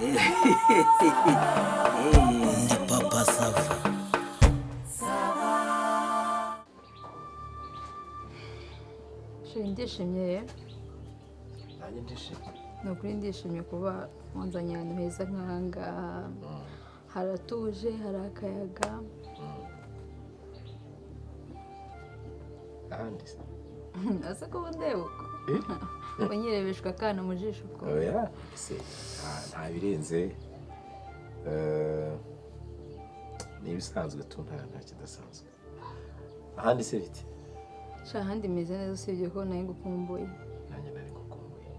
Ndi Papa Sava. Chéri, ndishimye rero. Nanjye ndishimye. Ni ukuri ndishimye kuba wanzanye ahantu heza nk'ahangaha. Haratuje, hari akayaga. Ahandi se? Ese ko ndeba uko unyirebeshwa akana mu jisho uko? Oya se, nta birenze. Ni ibisanzwe tu, nta kidasanzwe. Ahandi se bite? Sha, ahandi meze neza, usibye ko nari ngukumbuye. Nanjye nari ngukumbuye.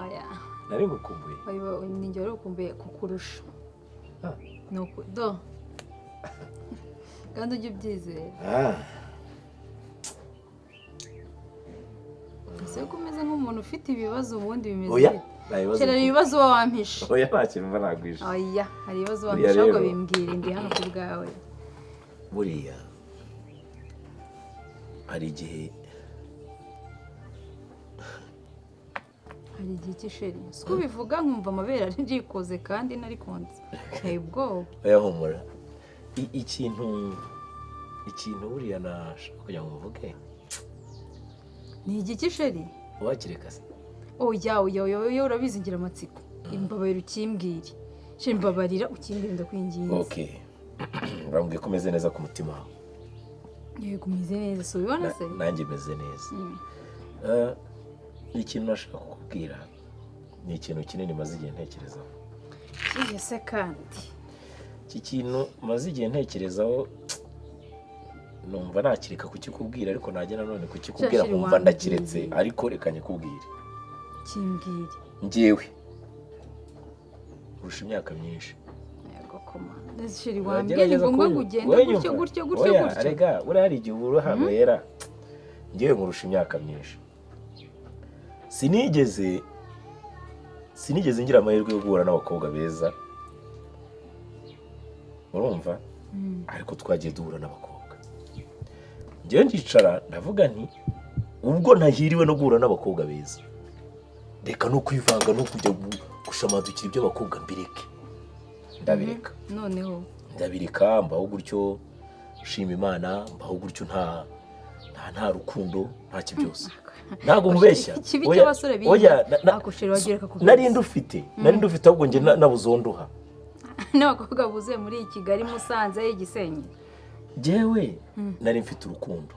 Oya. Nari ngukumbuye. Oya, ni njye wari ukumbuye kukurusha. Ah. Ni uku do kandi ujye ubyizera. Ah. Ese ko umeze nk'umuntu ufite ibibazo, ubundi bimeze Oya. bite? Nta bibazo. Shera, Mfite. ibibazo uba wampishe. Oya, nta kintu mba nagwishe. Oya, hari ibibazo Buriya wampishe ahubwo. Rero- Bimbwira, ndi hano ku bwawe. Buriya hari igihe Hari igihe cy'isheri, si ko ubivuga nkumva amabere ari ndikoze kandi nari konsa, nteye ubwoba. Oya, humura. Ikintu buriya nashaka kugira ngo mvuge. Ni igiki, chéri? Wakireka se? Oya, oya, oya, oya, urabizi ngira amatsiko. Imbabarira ukimbwire, chéri, mbabarira ukimbwire, ndakwinginze. Okay, urambwiye ko umeze neza ku mutima wawe. Yego, umeze neza, si ubibona se? Nanjye meze neza. Ikintu nashaka kukubwira ni ikintu kinini maze igihe ntekerezaho. Kihe se kandi? Iki kintu maze igihe ntekerezaho, numva nakireka kukikubwira, ariko najya nanone kukikubwira Chéri, nkumva ndakiretse. wambwiye. Ariko reka nyikubwire. Kimbwire. Njyewe urusha imyaka myinshi. Yego koma, ndetse chéri, wambwiye, ni Uragerageza ngombwa ngo kunyumva. ugende Wowe gutyo nyumva. gutyo gutyo Oya, gutyo? Rega buriya hari igihe ubura ahantu hera. Njyewe nkurusha imyaka myinshi, sinigeze ngira amahirwe yo guhura n'abakobwa beza, urumva? Ariko twagiye duhura n'abakobwa, njyewe ndicara ndavuga nti: "Ubwo ntahiriwe no guhura n'abakobwa beza, reka no kwivanga no kujya gushamadukira iby'abakobwa mbireke." Ndabireka. Noneho? Ndabireka, mbaho gutyo, nshima Imana, mbaho gutyo, nta rukundo, nta byose. Ntabwo nkubeshya. Ikibi Oya, cy'abasore biga. oya, Ako chéri, wagira akakubeshya. Nari ndufite, ahubwo njye nabuze uwo nduha. N'abakobwa buzuye muri iyi Kigali, Musanze, Igisenyi. Njyewe nari mfite urukundo,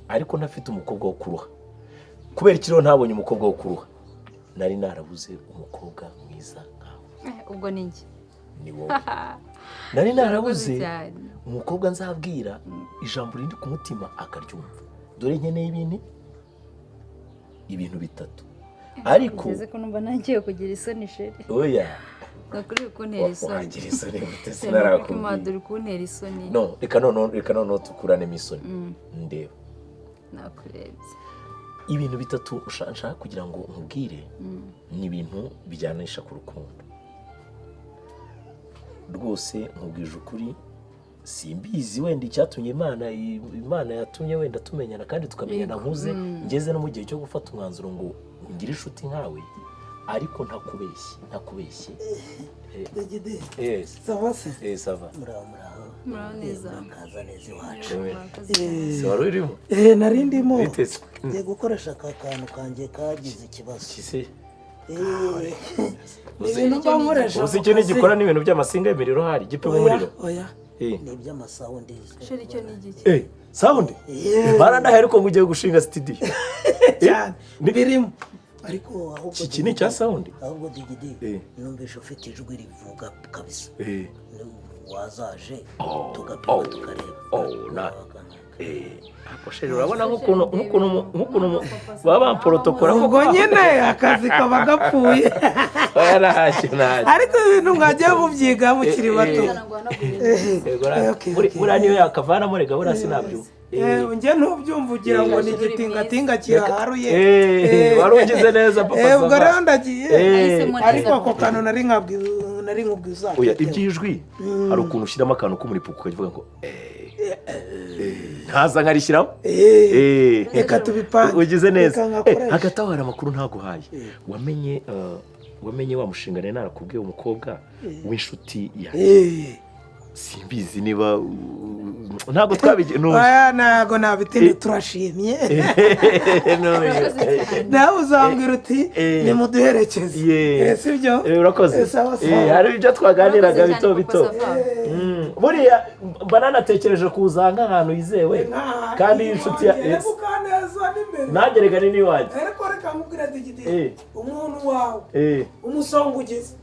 ariko ntafite umukobwa wo kuruha. Kubera iki rero ntabonye umukobwa wo kuruha? Nari narabuze umukobwa mwiza nkawe. Ubwo ni njye? Ni wowe nari narabuze. Urakoze cyane. Umukobwa nzabwira ijambo riri ku mutima akaryumva. Dore nkeneye ibintu bitatu, ariko Ugeze ko numva ntangiye kugira isoni, chéri. Oya. Ni ukuri uri kuntera isoni. Wagira isoni gute? Chéri, ni ukuri ko Sinarakubwiye. Imana, uri kuntera isoni. No, reka noneho tukuranemo isoni, ndeba. Nakurebye. Ibintu bitatu nshaka kugira ngo nkubwire ni ibintu bijyanisha ku rukundo. Rwose nkubwije ukuri, simbizi wenda icyatumye Imana yatumye wenda tumenyana kandi tukamenyana nkuze, ngeze no mu gihe cyo gufata umwanzuro ngo ngire inshuti nkawe, ariko ntakubeshye. Degede. Yes. Ça va se? Eh, ça va. Muraho, muraho. Muraho neza. Murakaza neza iwacu. Murakoze cyane. Se wari urimo? Eh, nari ndimo. Biteze. Ngiye gukoresha aka kantu kanjye kagize ikibazo. Kise. Eh, ni ibintu mba nkoresha Uzi mu icyo kazi. nigikora n'ibintu by'amasinga y'imiriro, hari gipima Oya, umuriro. oya. Eh. Ni iby'amasawundi. Chéri, icyo ni igiki? Eh, sound. Yeah. Barandahaye, ariko ngo ugiye gushinga studio. Cyane. Birimo. Ariko ahubwo Iki ni icya sound? Ahubwo Digidi, Eh. numvise ufite ijwi rivuga kabisa. Eh. Wazaje tugapima, Oh. tukareba. Oh, na eh, ako chéri, urabona nk'ukuntu baba bamporotokora. Ubwo nyine akazi kaba gapfuye. Oya, ntacyo, ntacyo. Ariko ibintu mwagiye mubyiga mukiri bato. Yego, Okay, okay. buriya niyo yakavanamo, rega buriya sinabyumva. Eh, njye ntubyumva, ugira ngo ni igitingatinga kihaharuye. Eh, wari ugize neza, papa. Eh, ubwo Sava. rero ndagiye. Nahisemo neza. Ariko ako kantu nari nkubwiza. Oya, iby'ijwi hari ukuntu ushyiramo akantu k'umuripuku ukavuga ngo ntaza nkarishyiramo. Reka tubipange. Ugize neza. Reka nkakoreshe. Hagati aho hari amakuru ntaguhaye. Wamenye Wamenye wa mushinga nari narakubwiye, umukobwa w'inshuti yanjye. Simbizi niba ntabwo twabigiye. Aya, ntago nabitinda, turashimye. Urakoze cyane. Nawe uzambwira uti nimuduherekeze. Sibyo? Urakoze. Sawa, sawa. Hari ibyo twaganiraga Urakoze bito cyane, bito. Papa Sava. Buriya mba nanatekereje kuza nk'ahantu yizewe kandi inshuti ya Mukaneza n'imbere. Nanjye reka ni n'iwanjye. Ariko reka nkubwire, Digidi, umuntu wawe umusonga ugize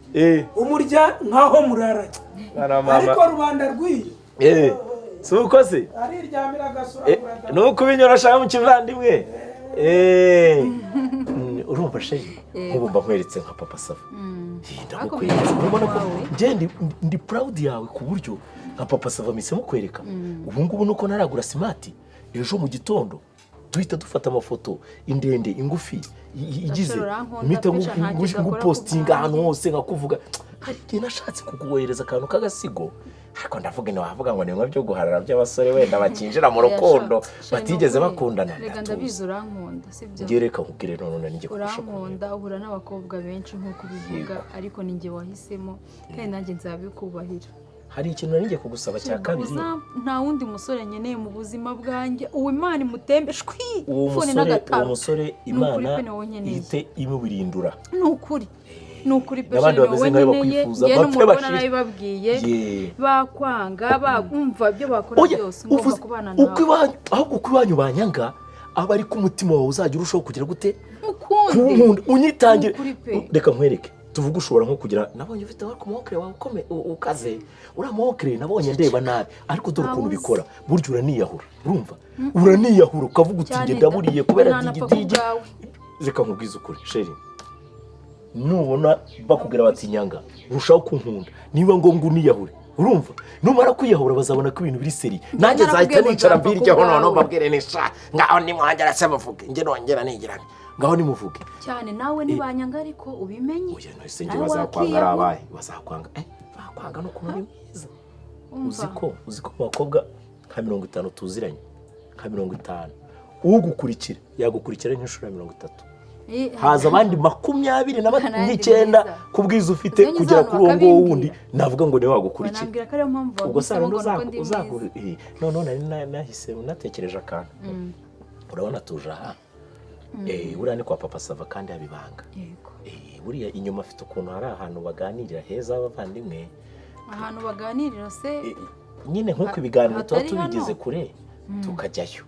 umurya nkaho muraranye. Mwana wa mama. Ariko rubanda rw'iyo Si uko se? Ariryamira agasura. Ni uko ubinyorosha mu kivandimwe. Urumva chérie, nk'ubu mba nkweretse nka Papa Sava. Ndamukweretse. Ariko Urabona ko wawe. njye ndi proud yawe, ku buryo nka Papa Sava mpise mukwereka. Ubu ngubu nuko ntaragura smart, ejo mu gitondo duhita dufata amafoto, indende, ingufi, igize Gasore, urankunda mpita pe, sha, ntacyo udakora ku ngupostinga ahantu bwanjye. hose nkakuvuga. Hari igihe nashatse kukuwohereza akantu k'agasigo, ariko ndavuga ntiwavuga ngo ni bimwe byo guharara by'abasore wenda bakinjira mu rukundo batigeze bakundana. Reka, Ndatuza. ndabizi urankunda, sibyo? Ngiye, reka nkubwire none nijye kurusha kumenya. Urankunda, uhura n'abakobwa benshi nk'uko ubivuga, ariko ni njye wahisemo kandi nanjye nzabikubahira. Hari ikintu nari ngiye kugusaba cya kabiri. Nta wundi musore nkeneye mu buzima bwanjye. Uwo Imana imutembe shwi Uwo fone musore, uwo n'agataro. musore Ni ukuri Imana pe, ni wowe nkeneye. ihite imubirindura. Ni ukuri, ni ukuri pe. N'abandi Chérie, bameze ni nkawe wowe nkeneye. bakwifuza, Njye bapfe n'umugore bashire. narabibabwiye. Bakwanga, bakumva ibyo bakora Oya, byose, ngomba uvuze kubana uko nawe. iwanyu, ahubwo uko iwanyu banyanga, aba ari ko umutima wawe uzajya urushaho kugira gute? Mukunde. Kunkunda, unyitangire. Ni ukuri pe. Reka nkwereke, tuvuge ushobora nko kugira, nabonye ufite ku mawokere wawe ukaze, uriya mawokere nabonye ndeba nabi, ariko dore ukuntu Ntawe uzi. ubikora. Burya uraniyahura, urumva, uraniyahura ukavuga uti Cyane njye ndaburiye kubera ntanapfa ku Digidigi. bwawe. Reka nkubwize ukuri, chérie, nubona bakubwira bati nyanga, urushaho kunkunda. Niba ngombwa uniyahure, urumva, numara kwiyahura bazabona ko ibintu biri sérieux. Nanjye nzahita Narakubwiye ngo nicara nzapfa ku mbiryaho noneho bwawe. mbabwire nisha ngaho nimwongera se muvuge, njye nongera nigirane, ngaho nimuvuge. Cyane, nawe nibanyanga ariko ubimenye. Oya, none njye Nawe bazakwanga ari wakiyahura. abahe bazakwanga? Bakwanga no kuba uri mwiza. Umva. Uzi ko mu bakobwa nka 50 tuziranye, nka 50, ugukurikira yagukurikira nk'inshuro ya 30, haza abandi makumyabiri na Nanjye n'icyenda mwiza. ku bwiza ufite Uzanye kugera izantu kuri uwo nguwo wundi bakabimbwira. navuga ngo niwe wagukurikira. Banambwira ko ariyo mpamvu Ubwo se baguhisemo hari ngo nuko ndi mwiza. uzakura? Noneho nari nahise natekereje akantu. Urabona tuje aha, buriya ni kwa Papa Sava kandi haba ibanga. Yego. Buriya inyuma afite ukuntu hari ahantu baganirira heza abavandimwe. Ahantu baganirira se? Nyine nk'uko ibiganiro tuba Hatari hano? tubigeze kure, tukajyayo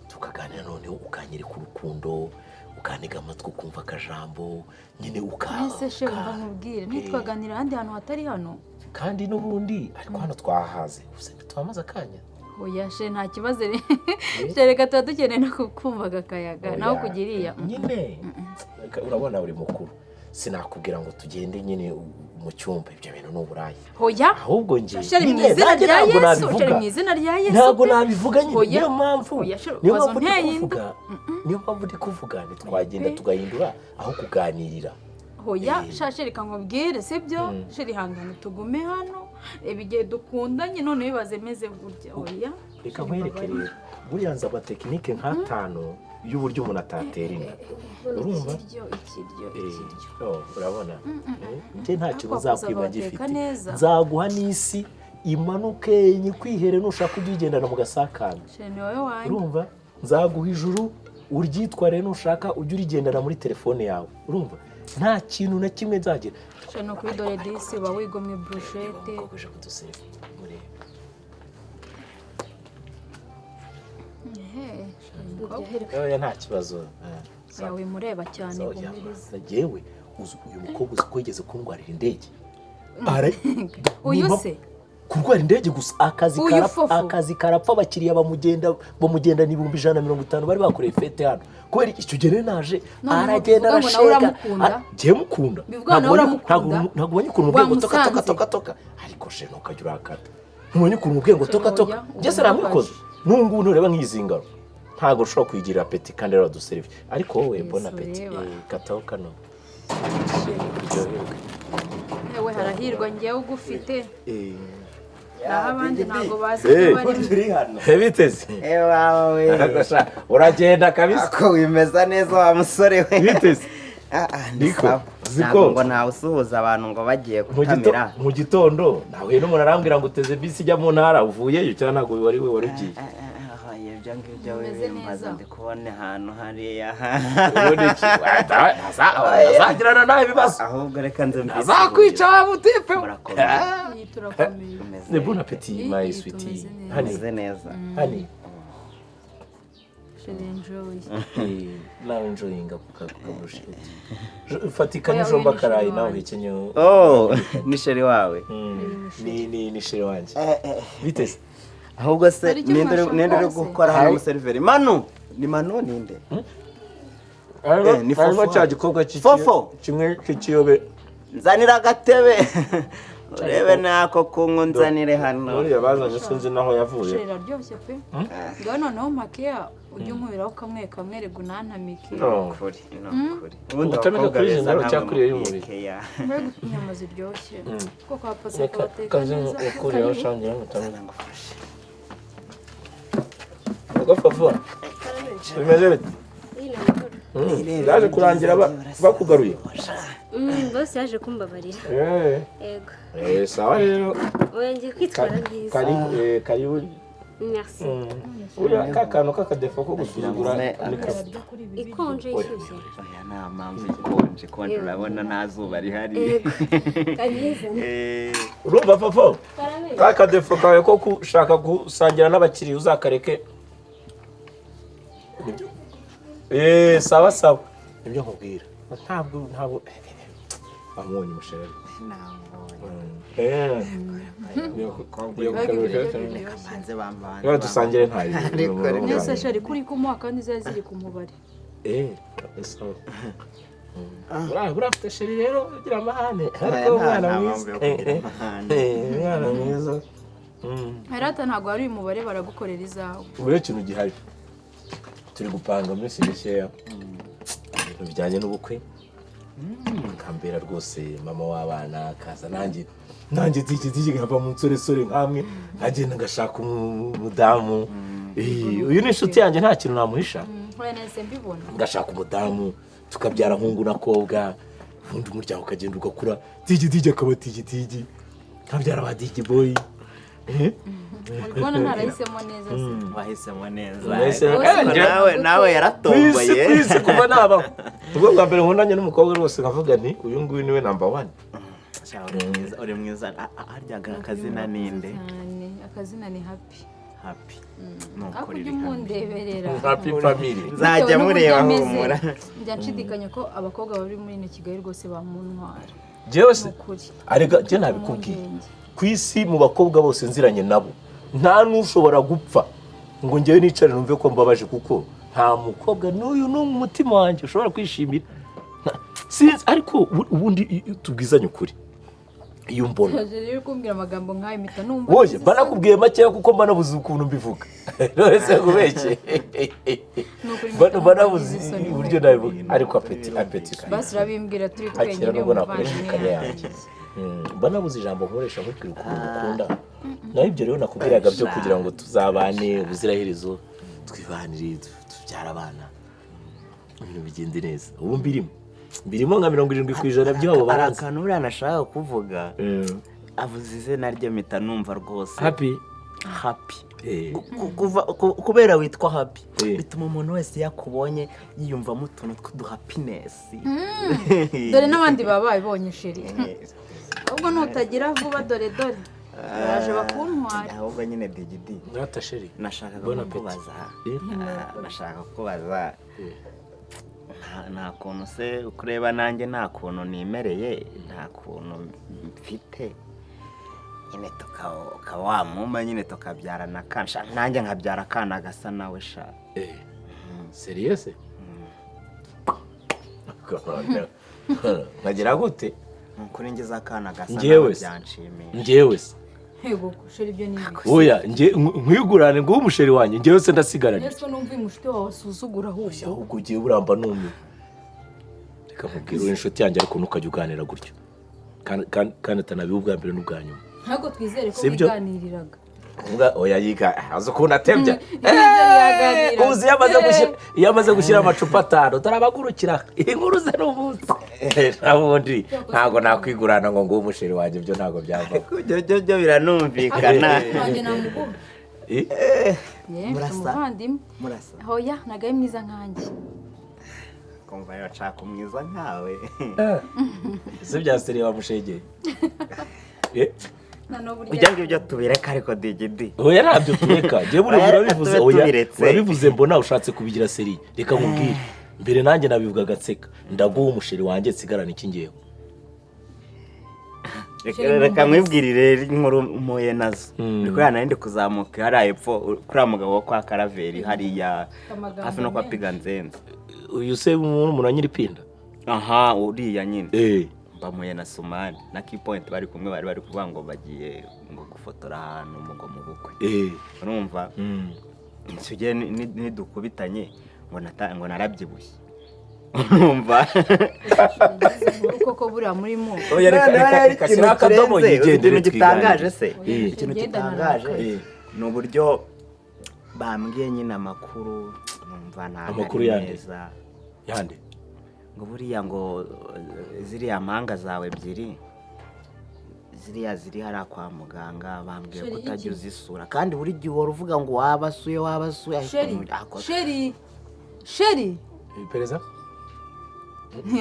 tukaganira, noneho ukanyereka urukundo, ukantega amatwi, ukumva akajambo nyine uka Ese she, wumva nkubwire, ntitwaganira ahandi hantu hatari hano? Kandi n'ubundi ariko hano twahaze, gusa ntitwamaze akanya. Oya she, nta kibazo she, reka tuba dukeneye no kumva akayaga nawe Oya, kugiriya. Nyine urabona uri mukuru, sinakubwira ngo tugende nyine mu cyumba, ibyo bintu ni uburaya. Oya. Ahubwo njye Chérie, mu nyine izina nanjye rya ntabwo Yesu, chérie, nabivuga. mu izina rya Yesu Ntabwo pe. nabivuga nyine. Oya. Niyo mpamvu Oya, chérie, niyo waza mpamvu ndi unteye inda. kuvuga, niyo mpamvu ndi kuvuga ntitwagenda Pe. tugahindura aho kuganirira. Oya sha chérie, reka nkubwire, sibyo? Chérie, hangane tugume hano. Reba igihe dukundanye, none bibaze meze gutya, oya. Reka nkwereke rero, buriya nzi amatekinike nk'atanu y'uburyo umuntu atatera inda, urumva? Ikiryo, ikiryo, ikiryo. Oh, urabona, njye nta kintu Ariko nzakwima bateka gifite. neza. Nzaguha n'isi imanuke nyikwihere, nushaka ujye uyigendana mu gasakame. Chérie, ni wowe wanjye. Urumva, nzaguha ijuru uryitware, nushaka ujye urigendana muri telefone yawe. Urumva, nta kintu na kimwe nzagira. Chérie, ni ukuri, dore disi uba wigomwe brochette. Umukobwa uje kuduseriva, murebe. Ehe, umukobwa. Oya, nta kibazo. Oya, wimureba cyane, Oya, wumvirize. Yewe, uzi uyu mukobwa, uzi ko yigeze kundwarira indege? Uyu Niba- se? Kurwara indege gusa, akazi Uyu fofo. Akazi karapfa, abakiriya bamugenda bamugendana 150,000 bari bakoreye fête hano kubera icyo gihe rero naje Noneho aragenda bivuga ngo nawe arashega. uramukunda? Njyewe mukunda. Bivuga ngo nawe uramukunda? Ntabwo ubonye ukuntu mubwiye ngo toka toka? Wamusanze? Toka toka, ariko she ntukajya urakata, ntubonye ukuntu mubwiye ngo toka toka? Oya, Njye se ubu namwikoze n'ubu ngubu ntureba nk'izi ngaro, ntabwo ushobora kuyigirira appétit kandi rero baduserive, ariko wowe bon Yesu, appétit. reba. Kataho kano uryoherwe. Yewe, harahirwa njyewe ugufite, naho abandi ntabwo bazi Eh. ko barimo. Turi hano. Biteze. Ewawe. Uragenda kabisa. Ako wimeza neza wa musore we. Biteze. Ah, ah, ni Niko, sawa. ziko. Ntabwo ngo ntawe usuhuza abantu ngo bagiye gutamira. Mu gitondo nahuye n'umuntu arambwira ngo uteze bisi ijya mu ntara, uvuyeyo cyangwa ntabwo wari we wari ugiye? Ah, ah, ah, ibyo ngibyo Umeze wibimbaza, neza. ndi kubona ahantu hariya. Ubundi iki? Ntazagirana nawe ibibazo. Ahubwo reka nze Ntazakwica wa mutipe we. Murakomeye. Iyi turakomeye. Umeze Ne bon appétit, my Iyi sweetie. tumeze neza. Honey, Umeze neza. honey. Chéri, enjoy. Nawe enjoyinga ku kaburusheti. Fatika Oya, n'ijomba oya, ni karayi chéri nawe wanjye. uhekenye. Oh, ni chéri wawe. Ni chéri wanjye. Biteze. Ahubwo se Hari icyo ninde mwashaka ninde uri se? gukora hano umuseriveri? Manu, ni Manu, ninde? Ni Harimo Fofo. cya gikorwa Fofo. kimwe cy'ikiyobe. Nzanira agatebe urebe nako kunywa, nzanire hano. Buriya bazanye sinzi naho yavuye. Chéri, iraryoshye pe. Ngaho noneho makeya ujye unkubiraho kamwe kamwe, rega unantamike. No. Kuri no kuri ubundi Ubutamika abakobwa kuri beza General ntabwo cyangwa kuri mukwiye y'umubiri? keya. Mbega inyama ziryoshye kuko kwa pasika Reka bateka kaze neza. ukuriyeho Karibu. shangira ngo Zana ngufashe. Agafafo. Bimeze bite? Yaje kurangira bakugaruye. Bose yaje kumbabarira. Eh. Yego. Eh, sawa rero. Oya, ngiye kwitwara neza. Karibu, karibu. Merci. Uriya ka kantu k'akadefo ko gusuzugura ni kabi. Ikonje, ishyushye? Oya, nta mpamvu, ikonje ikonje, urabona nta zuba rihari. Yego. Kariza. Urumva Fofo? Karame. Ka kadefo kawe ko gushaka gusangira n'abakiriya uzakareke. Nibyo. Eh, sawa sawa. Nibyo nkubwira. Ntabwo amubonye umusheri. Eh. Mbega ibiryo biryoshye. Banze bambanze. Reka dusangire nta Ariko Nese chéri, kuri kumuha kandi zari ziri ku mubare. Eh, sawa. Uriya ufite chéri rero ugira amahane. Oya, Ariko umwana nta mwiza. mpamvu yo kugira amahane. Eh, umwana mwiza. Herata, ntabwo wari uyu mubare, baragukorera izawe. Ubu rero ikintu gihari, turi gupanga muri mikeya ibintu bijyanye n'ubukwe, akambera rwose mama w'abana, akaza nanjye tiki tiki nkava mu nsoresore nkamwe, nkagenda ngashaka umudamu. Uyu ni inshuti yanjye, nta kintu namuhisha. Oya, nahise mbibona. Ngashaka umudamu, tukabyara hungu na kobwa, ubundi umuryango ukagenda ugakura, tigi tigi akaba tigi tigi, nkabyara ba digi boy. Uri kubona ntarahisemo neza se? Wahisemo neza. Nahisemo- Ariko nawe ku isi yaratomboye. Ku isi kuva nabaho, ubwo bwa mbere nkundanye n'umukobwa rwose nkavuga nti uyu nguyu niwe number one. Sha, uri mwiza, uri mwiza. Harya akazina ninde? Cyane, akazina ni Happy. Happy, ni Ariko ukuri ujye uri happy. umundeberera. Happy family. Nzajya Bitewe n'uburyo mureba, ameze, humura. njya nshidikanya ko abakobwa bari muri ino Kigali rwose bamuntwara. Jewe se Ni ukuri. arega njye nabikubwiye. Impungenge. Ku isi mu bakobwa bose nziranye nabo, nta n'ushobora gupfa ngo njyewe nicare numve ko mbabaje, kuko nta mukobwa n'uyu n'umwe umutima wanjye ushobora kwishimira. Sinzi, ariko ubundi tubwizanye ukuri, iyo umbona Rero uri kumbwira amagambo nk'ayo mpita numva wowe ngize mba isoni. nakubwiye makeya kuko mba nabuze ukuntu mbivuga. None se nkubeshye? Ni ukuri mba mpita mba numva nabuze ngize isoni. uburyo nabivuga, ariko appétit, appétit. Basi urabimbwira turi Akira twenyine, nubwo nakoresha umuvandimwe ikanya yanjye. Mba nabuze ijambo nkoresha nkubwira ukuntu ngukunda. Naho ibyo rero nakubwiraga byo kugira ngo tuzabane ubuziraherezo, twibanire, tubyare abana, ibintu bigende neza. Ubu mbirimo nka 70% by'abo Hari baranzi. akantu buriya nashaka kuvuga. Avuze izina rye mpita numva rwose Happy. Happy. Kubera witwa Happy, bituma umuntu wese yakubonye yiyumvamo utuntu tw'uduhappiness. Dore n'abandi baba babibonye chéri, ahubwo nutagira vuba, dore dore baraje bakuntwara. Ahubwo nyine digidi, Nata chéri. nashakaga Bon appétit. kukubaza. Nashaka kukubaza, nta kuntu se kureba nanjye, nta kuntu nimereye, nta kuntu mfite nyine, ukaba wamumpa nyine tukabyarana akana, sha, nanjye nkabyara akana gasa nawe sha. Eh, sérieux se? Nkagira gute? Ni ukuri ngize akana gasa Njyewe nawe se. byanshimisha. Njyewe se? Yego chéri, ibyo ni ibiki? Oya, nge nkwigurane nguhe umuchéri wanjye, njyewe se ndasigaranye. Ese numva uyu mushuti wawe asuzugura ahubwo? Ahubwo ugiye buramba numiwe. Reka nkubwire, uri inshuti yanjye, ariko ntukajya uganira gutyo, kandi atanabiba ubwa mbere n'ubwa nyuma. Ntabwo twizere ko Sibyo? wiganiriraga. Kuvuga oya yiga azi ukuntu atebya. Ibyo Uzi iyo amaze gushyira amacupa 5 tarabagurukira inkuru ze n'umunsi. Nabundi ntago nakwigurana ngo nguhe umusheri wanjye, ibyo ntago byavaho. Ibyo biranumvikana. Wanjye namuguha. Murasa. Umuvandimwe. Murasa. Hoya ntago ari mwiza nkanjye. Kumva yashaka umwiza nkawe. Ese bya seri wamushegeye? Ujya ngibyo tubireka ariko digidi. Oya ntabyo tureka. Njye buriya urabivuze, oya urabivuze mbona ushatse kubigira seri. Reka nkubwire. Mbere nanjye nabivugaga nseka. Ndaguha umusheri wanjye nsigarana iki ngewe. Reka nkwibwirire inkuru mpuye nazo. Ndi kuriya nari ndi kuzamuka hariya hepfo kuriya mugabo wo kwa Karaveri hariya hafi no kwa Piganzenze. Uyu se umuntu wa Nyiripinda? Aha uriya nyine. Bamuye na Sumani na Key Point bari kumwe, bari kuvuga ngo bagiye ngo gufotora ahantu ngo mu bukwe. Urumva? Nshugiye nidukubitanye ngo narabyibushye. Urumva? Koko buriya muri mu. Oya reka shyira akadomo yigendere. Ikintu gitangaje se? Ikintu gitangaje ni uburyo bambwiye nyine amakuru numva nta amakuru yande. Yande. Ngo buriya ngo ziriya mpanga zawe ebyiri ziriya ziri hariya kwa muganga bambwiye ko utajya uzisura kandi buri gihe uhora uvuga ngo wabasuye wabasuye. Sheri sheri pereza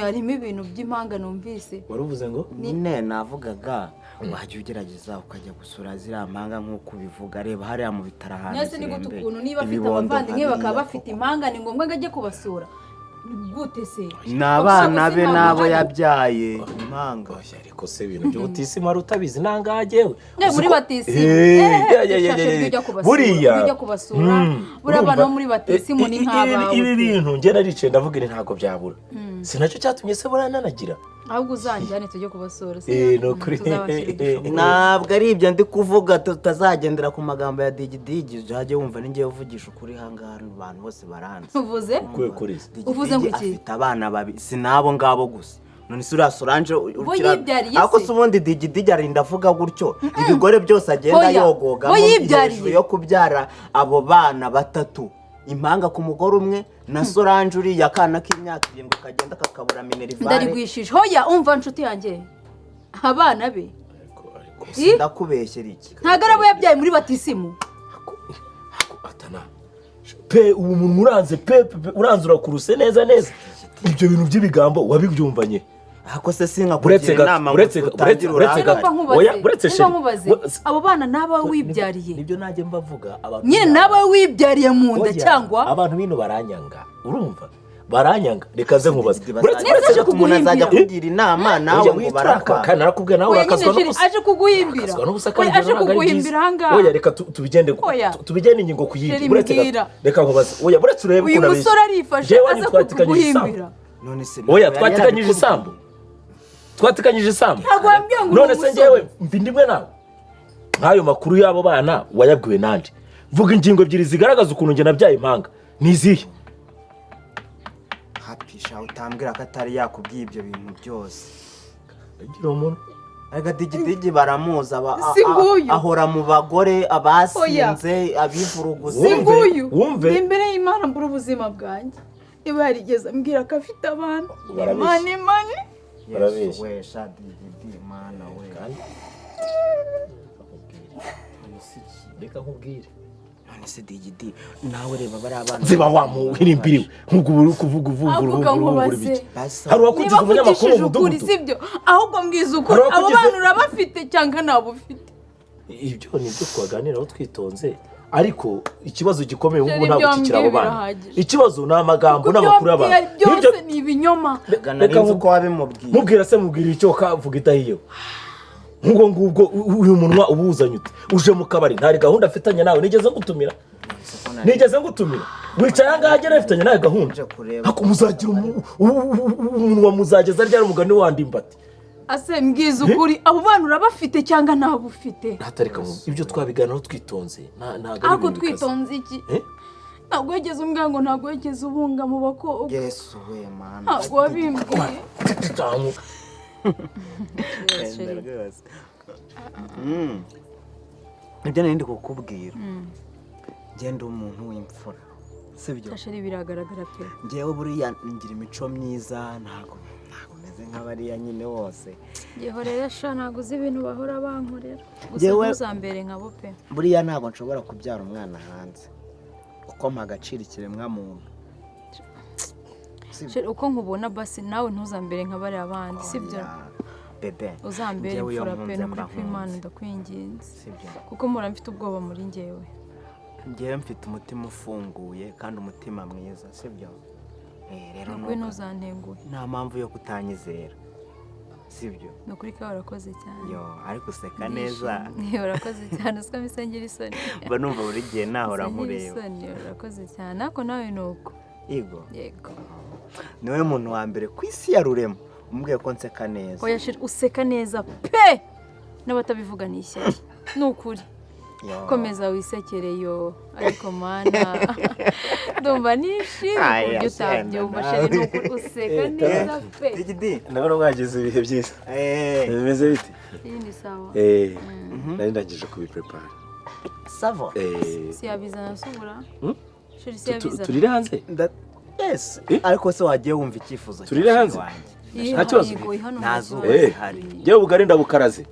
harimo ibintu by'impanga numvise. Wari uvuze ngo nyine navugaga wajya ugerageza ukajya gusura ziriya mpanga nk'uko ubivuga, reba hariya mu bitaro ahantu zirembeye. Ni gute ukuntu niba afite abavandimwe bakaba bafite impanga ni ngombwa ngo ajye kubasura? Gute se? Ni abana be n'abo yabyaye impanga. Ariko se ibintu by'ubutisimu wari utabizi nangagewe. Muri batisimu. Buriya ujya kubasura. Buriya abana bo muri batisimu ni nk'abawe. Ibi bintu njye naricaye ndavuga ni ntabwo byabura. Si nacyo cyatumye se burananagira. Ahubwo uzanjyane tujye kubasura. Ntabwo ari ibyo ndi kuvuga, tutazagendera ku magambo ya digidigi, uzajye wumva ninjye uvugisha ukuri hangaha abantu bose baranze. Uvuze? Uvuze ngo iki? Afite abana babiri, si nabo ngabo gusa. None se uriya Solange ariko se ubundi digidigi arinda avuga gutyo ibigore byose agenda yogogamo hejuru yo kubyara abo bana batatu, impanga ku mugore umwe na Solange uriya akana k'imyaka 7 kagenda kakabura minerivare. Ndarigwishije. Hoya umva nshuti yanjye, abana be ndakubeshyera iki? Ntabwo ari abo yabyaye muri batisimu. Atana pe ubu umuntu uranze pe uranze urakuruse neza neza. Ibyo bintu by'ibigambo wabibyumvanye. Ako se sinka kugira inama uretse oya uretse sheri abo bana naba wibyariye. Nibyo najye mbavuga abantu nyine naba wibyariye mu nda cyangwa abantu bino baranyanga, urumva baranyanga. Reka ze nkubaze uretse umuntu azajya kugira inama nawe ngo barakwa. Narakubwiye nawe urakazwa n'ubusa. Aje kuguhimbira. Aje kuguhimbira ahangaha. Oya reka tubigende tubigende ingingo kuyindi. Uretse reka nkubaze. Oya buretse urebe uyu musore arifashe aza kuguhimbira. Oya twatikanyije isambu. Twatikanyije isambu. None se njyewe mvi ndimwe nawe. Nk'ayo makuru y'abo bana wayabwiwe nande? Vuga ingingo ebyiri zigaragaza ukuntu njye nabyaye impanga. Ni izihe? Hapisha utambwira ko atari yakubwiye ibyo bintu byose. Agira umuntu Ariko digidigi baramuza ahora mu bagore abasinze abivuruguze. Singuyu. Wumve. Imbere y'Imana mbura ubuzima bwanjye. Niba yarigeze ambwira ko afite abana. Imana imana. Barabeshya. We sha digidi mana we. Reka nkubwire. None se digidi nawe reba bari abana. Ziba wamuhirimbiriwe nk'ubwo uri kuvuga uvuga ibiki. Hari uwakugize umunyamakuru mu mudugudu. Sibyo, ahubwo mbwiza ukuri abo bana urabafite cyangwa ntabwo ufite. Ibyo nibyo twaganiraho twitonze. Ariko ikibazo gikomeye ubu ntabwo kikira abo bana. Ikibazo ni amagambo n'amakuru y'abantu. Byose ni ibinyoma. Reka uko wabimubwiye. Mubwira se mubwira icyo kavuga idahiyeho. Nk'ubwo ngubwo uyu munwa ubuwuzanye ute? Uje mu kabari ntari gahunda afitanye nawe, nigeze ngutumira. Nigeze ngutumira. Wicaye ahangaha agera afitanye nawe gahunda. Hako muzagira umunwa muzageza ryari umugani wandimbati. Ase mbwiza ukuri abo bana urabafite cyangwa ntabwo ufite. Natareka ibyo twabiganiraho twitonze. Ntabwo ari ibintu twitonze iki? Ntabwo wigeze umbwira ngo ntabwo wigeze ubunga mu bakobwa. Yesu we mana. Ntabwo wabimbwiye. Nibyo nari ndi kukubwira. Ngenda umuntu w'imfura, sibyo? Chéri, biragaragara pe. Ngewe buriya ngira imico myiza, ntabwo meze nk'abariya nyine bose. Gihorere sha, ntabwo uzi ibintu bahora bankorera gusa. Ntuzambere nkabo pe. Buriya ntabwo nshobora kubyara umwana hanze kuko mpa agaciro ikiremwamuntu. Chéri, uko nkubona basi nawe ntuzambere nka bariya bandi, sibyo? Oya, bébé. Uzambere Njyewe iyo imfura pe. nkunze Nukuri mba kw'Imana, nkunze. ndakwinginze. Sibyo? Kuko mpora mfite ubwoba muri njyewe. Ngewe mfite umutima ufunguye kandi umutima mwiza, sibyo? Rero Nukuri ntuzantenguhe. Nta mpamvu yo kutanyizera, sibyo? Ni ukuri ko warakoze cyane. Yo, ariko useka neza. Ndishimye. Urakoze cyane, usiko mpise ngira isoni. Mba numva buri gihe nahora Mpise ngira nkureba. isoni, urakoze cyane, ariko nawe ni uko. Yego. Yego. Niwe muntu wa mbere ku isi ya rurema umbwiye ko nseka neza. Oya chéri, useka neza pe, n'abatabivuga ni ishyari, ni ukuri. Yo. Komeza wisekere yo, ariko mana, ndumva nishimye ku Aya, buryo utabyumva. shenda. Chéri, ni ukuri useka neza pe. Digidi. Ndabona mwagize ibihe byiza. Bimeze bite? Iyi ni sawa. Nari ndangije kubiprepara. Ça va. Si yabizana subura. Chéri, si yabizana. Turire hanze. Yes. Eh? Ariko se wagiye wumva icyifuzo cya Turire chéri hanze? wanjye? Iyi Nta kibazo. yego, hano Nta nta zuba kibazo. rihari. Njyewe ubugari ndabukaraze,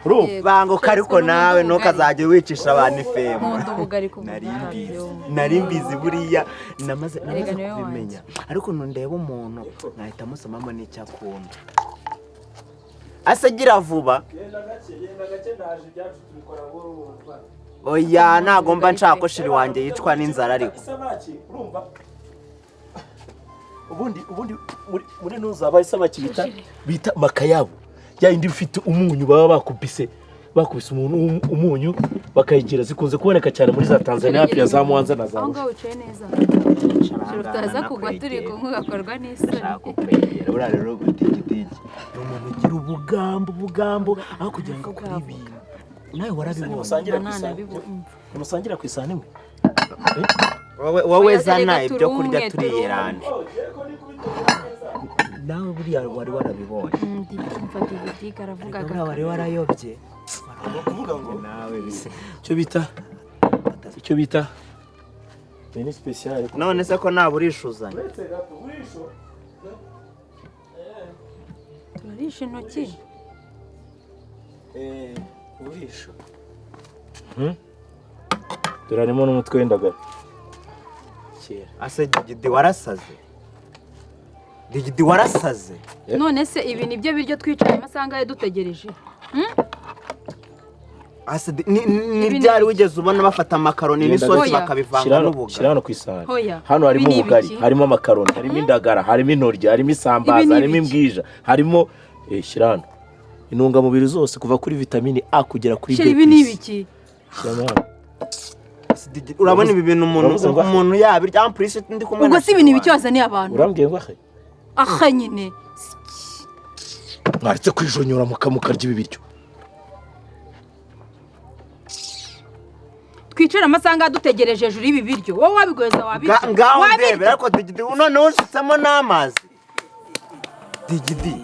urumva? Yego. Banguka ariko. Chéri, Nawe nkunda ubugari. ntukazajye wicisha abantu ifemba. Nkunda ubugari ku Nari buryo mbizi. utabyumva. Nari mbizi buriya namaze Erega niwe kubimenya, ariko ndeba umuntu nkahita musomamo n'icyo akunda. Ase gira vuba. Genda gake, genda gake, ndaje, ibyacu tubikora buhoro buhoro. Oya, ntabwo mba nshaka ko chéri wanjye yicwa n'inzara ariko. Isamaki, urumva, ubundi muri ntuzaba isamaki bita makayabu, ya yindi ifite umunyu, baba bakubise umuntu umunyu bakayigira. Zikunze kuboneka cyane muri za Tanzania, hafi ya za Mwanza na za Aho Arusha. ngaho wicaye neza. Chéri, utaza kugwa turi kumwe ugakorwa n'isoni. Ndashaka kukwegera. Buriya rero Digidigi ni umuntu ugira ubugambo, ubugambo aho kugira ngo akore ibintu, nawe warabibonye. Nimusangira ku Mba isahani. nanabibumva. Nimusangira ku isahani imwe. Wowe Oya, zana reka ibyo turi kurya. umwe, turi Turiyeranje nawe, buriya wari warabibonye. Mva, Digidigi aravuga. Buriya wari warayobye. Ni ukuvuga ngo nawe bise icyo bita menu spécial. None se ko nta burishuzanye? Uretse gato burisho. Turarisha intoki. Burisho. Dore harimo n'umutwe w'indagara kera. Ase Digidi, warasaze? Digidi, warasaze? None se ibi ni byo biryo twicaye amasaha angahe dutegereje? Ase ni Ibi ni ryari wigeze ubona bafata amakaroni Genda n'isosi Oya. bakabivanga Shyira hano, n'ubugari? shyira hano ku isahani. Hoya. Hano harimo Ibi ni ubugari, ibiki? harimo amakaroni, harimo indagara, harimo intoryi, harimo isambaza, Ibi ni harimo ibiki? imbwija, harimo shyira hano intungamubiri zose kuva kuri vitamini A kugera kuri B. Chéri, ibi ni ibiki? Shyiramo hano. Ase Digidi, urabona ibi bintu umuntu Uravuze ngo- umuntu yabirya? En plus ndi kumwe Ubwo na si ibi ni chéri ibiki wanjye. wazaniye abantu? Urambwiye ngo ahe? Aha nyine. Mwaretse kwijonyora mukarya ibi biryo. Twicara amasaha angahe dutegereje hejuru y'ibi biryo? Wowe wabigweza, wabirya. Ngaho Wabirya. ndebera. Ariko Digidi, noneho usutsemo n'amazi, Digidi.